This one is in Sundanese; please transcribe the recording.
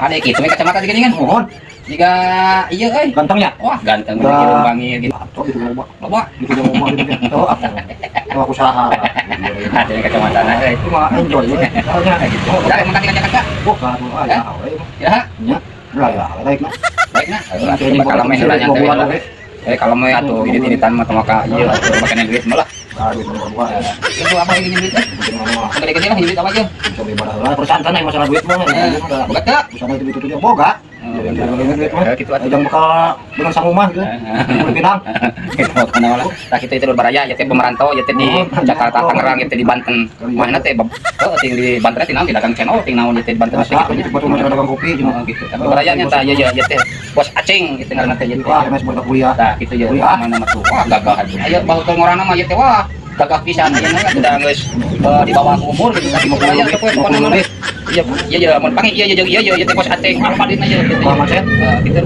Ada kitu we kacamata gini kan. Mohon. Jika iya euy. Gantengnya. Wah, ganteng Dah. bener bangir gitu. Atau gitu loba. Loba. Gitu loba gitu. Oh, aku. Oh, aku saha. Ada yang kacamata nah euy. Itu mah enjoy we. Soalnya Gitu. Ya, emang kan Jakarta. Oh, baru aja we. Ya, Nya. Lah ya, baik nah. baik nah. Kalau meh heula nya teh. Eh, kalau meh atuh ini-initan mah teu maka ieu atuh makanya duit malah. Ah, duit nomor dua. Itu apa ini duit? Penting mana mah. Gede-gede lah duit apa aja. Bisa beribadah lah. Perusahaan tanah masalah duit mah. Eh, boga teu? Bisa itu itu itu boga. Oh, Jadi duit mah. Eh, gitu atuh. Jangan bekal dengan sang rumah gitu. Kulit pinang. Gitu kana lah. Tah kitu itu baraya ya teh pemerantau ya teh di Jakarta, Tangerang ya teh di Banten. Mana teh oh ting di Banten teh naon di dagang channel ting naon ya teh di Banten Masa gitu gitu betul masalah dagang kopi gitu. Oh, gitu. Tapi baraya nya tah ya teh bos Aceng gitu ngaranna teh ya teh. Wah, MS buat kuliah. Tah gitu ya mana mah tuh. Wah, gagah atuh. Aya bahu teu ngorana mah ya teh wah gagah pisan aya mah udah geus di bawah umur gitu tapi baraya teh pokona mah. Iya iya iya mun pangi iya iya iya iya teh bos Aceng alpadina ya gitu. Wah, macet. Gitu.